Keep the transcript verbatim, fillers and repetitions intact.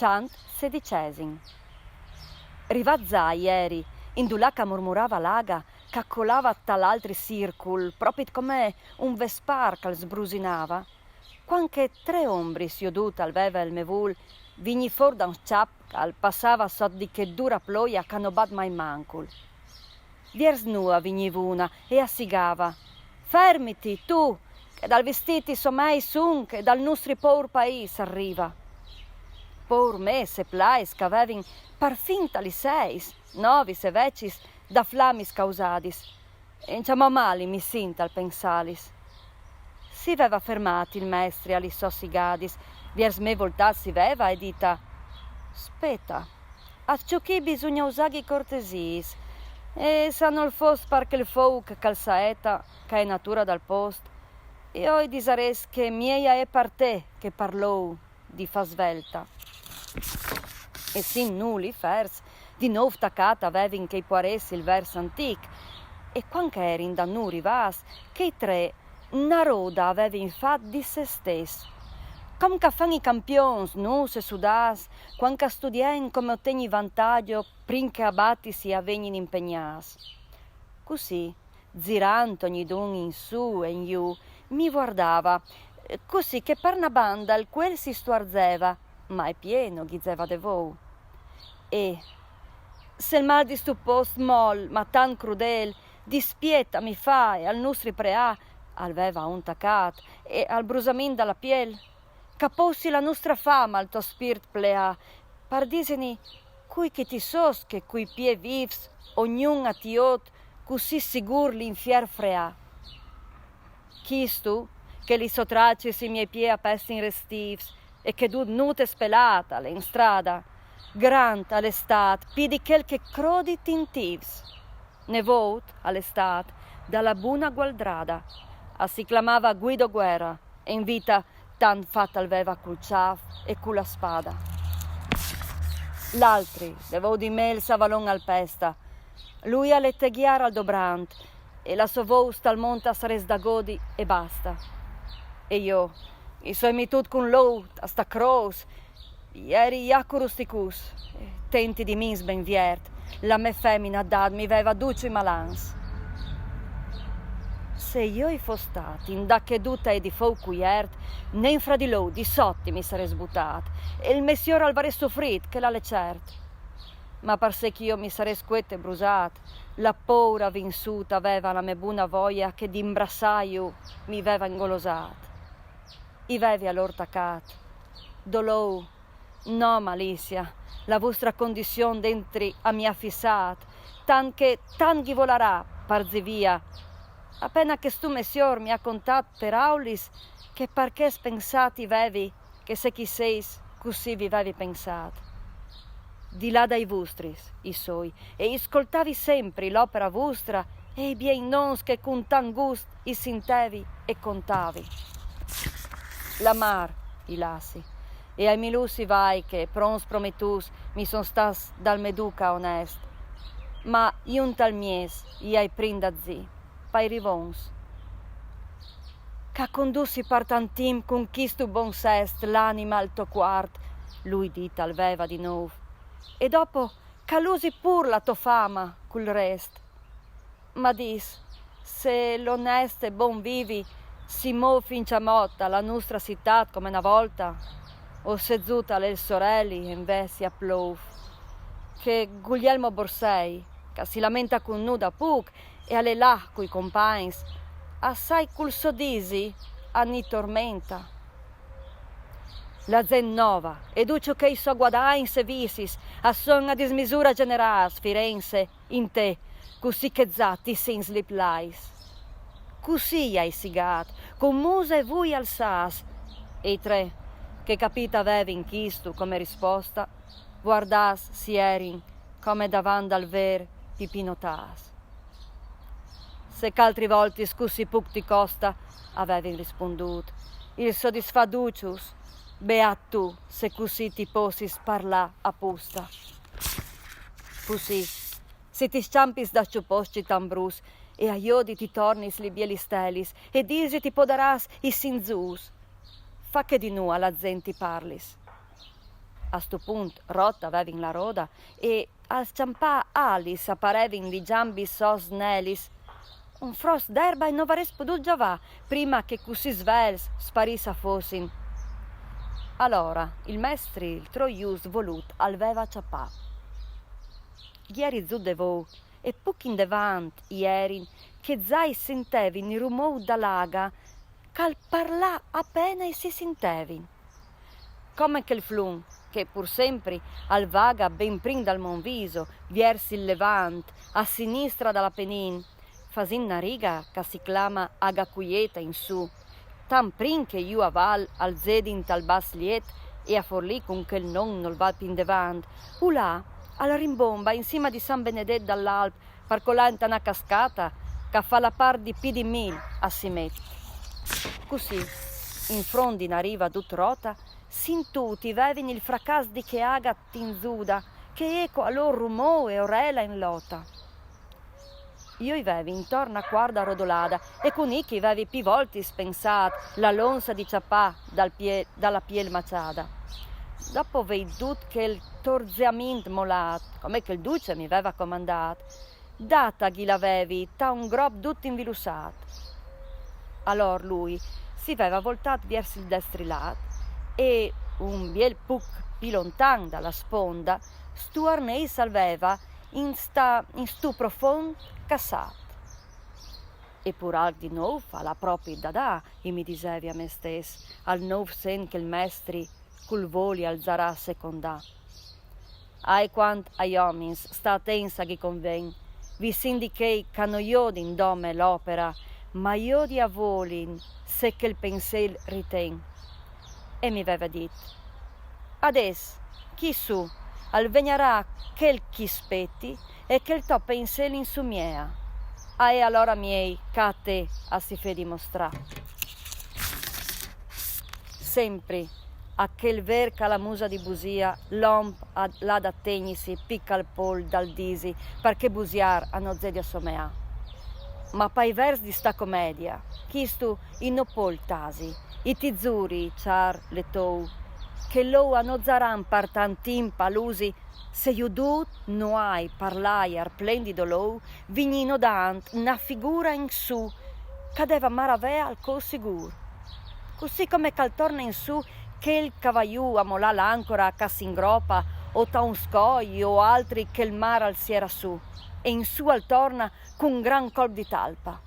Tant se dicesin. Rivât zâi eri, indulà ch'a murmurava l'aga, ch'a colava tal altri circul, propit come un vespâr ch'al sbrusinava, cuant che tre ombris jodût al veva il me vûl, vignî four da un s-cjap ch'al passava sot di chê dura ploia ch'a no bat mai mancul. Viers nô a vigniva una e a sigava: «Fermiti, tu, che dal vistît i somei sun che dal nustri pour paîs al riva.» Pour me, ce plais ch'a vevin parfin tal i seis, novis e vecjis, da flamis causadis. E incjamò mâl mi sint al pensâlis. Si veva fermât il mestri a lis sôs sigadis, viers me voltât si veva e dita: «Speta, a cjo chi bisugne usâghi cortesiis, e s'a nol fos par chel fouc ch'al saeta, ch'a è natura dal post, jo i disarès che miei a è par te che par lou di fâ svelta.» E sin nô li fers, di nouf tacât a vevin chei puarets il vers antîc, e cuant ch'a erin da nô rivâts, chei tre na roda a vevin fat di se stes. Com ch'a fan i campions, nûts e sudâts, cuant ch'a studiein come otegni vantagjo prin che a batisi a vegnin impegnâts. Cussì, zirant ognidun in sù e in jù, mi vuardava, cussì che par na banda il cuel si stuarzeva, ma e pie no ghizeva de vou. E se il mâl di stu post mol, ma tant crudêl, dispiet a mi fâ e al nustri preâ, al veva un tacât, e al brusamint da la piel, ch'a possi la nustra fama al to spirt pleâ, par dîsini cui che ti sos che cui pie vîfs ognun a ti jot cussì sigûr l'infier freâ. Chistu, che lis sô tracis i miei pie a pestin restîfs, e che dut nût e spelât al è in strada, grant al è stât pi di chel che crodit in tîfs. Nevout al è stât da la buna Gualdrada. A si clamava Guido Guerra, e in vita tant fat al veva cul cjâf e cu la spada. L'altri, nevout di me, il savalon al pesta. Lui al è teghiar al dobrant, e la sô vous tal mont a sarès da godi e basta. E jo, i soi mitût cun lou ta sta crôs, i eri jacur rusticus, e tenti di mins ben viert, la me femina dât mi veva ducj i malans. Se jo i fos stât in da chê duta e di fouc cuiert, nen fra di lou di sot i mi sarès butât, e il me siôr al varès sufrît, chel al è cert. Ma parcè ch'io mi sarès cuet e brusât, la poura vinsût a veva la me buna voia che d'imbrassâju mi veva ingolosât. I vevi alor tacât: «Dolou, no malicia, la vustra condizion dentri a mi à fissât, tant che tant ghi volarà par zî via. Apena che stu me siôr mi à contât peraulis che par chest pensât i vevi, che se ch'i seis cussì vi vevi pensât. Di là dai vustris i soi, e i scoltavi sempri l'opera vustra e i biei nons che cun tant gust i sintevi e contavi. La mar i lassi, e ai mi lûs i vai che pronts prometûts mi son stâts dal me duca onest, ma junt al mies i ai prin da zî, pai rivons. Ch'a condussi par tant timp cun chistu bon sest l'anima al to cuart», lui dit al veva di nouf, «e dopo ch'a l'usi pur la to fama cul rest. Ma dîs, se l'onest e bon vivi si mûf incjamò ta la nustra citât come na volta, o se zût al è il soreli e invezit a plouf, che Guglielmo Borsei, ch'a si lamenta cun nô da puc e al è là cui compagns, assai cul so disi a ni tormenta. La zent nova e ducj chei so guadagns e vicis a son a dismisura generâts, Firenze, in te, cussì che za ti sint li plais.» Cussì i ai sigât, cun muse e vui alsâts, e i tre, che capît a vevin chistu come risposta, vuardâts si erin come davant dal vêr pipinotâts. «Se ch'altri voltis cussì puc ti costa», a vevin rispundût, «il sodisfâ ducjus, beât tu se cussì ti possis parlâ a pusta. Cussì, si ti scjampis da stu post citambruts e a jodi ti tornis li bielis stelis e disi ti podarâs i sinzûts, fa che di nô a la zent ti parlis.» A stu punt rota vevin la roda e al scjampâ alis a parevin li gjambis sôs nelis. Un fros d'erba e no varès podût gjavâ prima che cussì svelts sparîts a fossin. Alora il mestri il troiûs volût al veva cjapâ. Jeri zût de vou e puc indevant jerin che za i sintevin il rumou da l'aga, che al parlà apena e si sintevin. Come chel flum che pur sempri al vaga ben prin dal Monviso, viers il Levant, a sinistra dal Apenin, fasint na riga che si clama Aga Cuieta in su, tant prin che jù a val al zedin tal Bas Liet e a Forlì cun chel non nol val pi indevant, ulà al rimbomba in sima di San Benedet dal Alp par colâ inta na cascata che a fa la part di pi di mil a si met. Cussì, in front di na riva dut rota, sintût i vevin il fracàs di chê aga tinzuda che eco a lôr rumou e orela in lota. Jo i vevi intor na cuarda rodolada e cun i che i vevi pi voltis pensât la lonsa di cjapâ dal pie-, da la piel maçada. Dopo vei dut chel torzeamint molât, come che il duce mi veva comandât, data ghi la vevi ta un grop dut invilussât. Alor lui si veva voltât viers il destri lât e un biel puc pi lontan da la sponda stu arnês al veva in sta, in stu profont cassât. E pur alc di nouf al à propi da dâ, i mi disevi a me stes, al nouf sen che il mestri cul voli al zarà a secondâ. Ae cuant ai omins, sta atents a ghi conven, vi sin di chei che no jodin dome l'opera, ma jodi a volin se che il pensel riten. E mi veva dit: Adès, chi su, al vegnarà chel ch'i speti e chel to pensel insumiea. Ae alora miei, che a te a si fedi mostrâ. Sempri a chel ver che a la musa di busia l'om l'à da tegnisi pi che al pol dal disi, parché busiâr a no zedi a someâ. Ma pai vers di sta comedia, chistu i no pol tasi, i ti zuri, cjâr letou, che lou a no zaran par tant timp a lusi, se jodût no ai par l'aiar plen di dolou vignî nodant na figura in su, che a deva maravea al col sigûr. Cussì come che al torna in su chel che a va jù a molâ l'ancora che a s'ingropa o ta un scoi o altri che il mar al siera su, e in su al torna cun gran colp di talpa.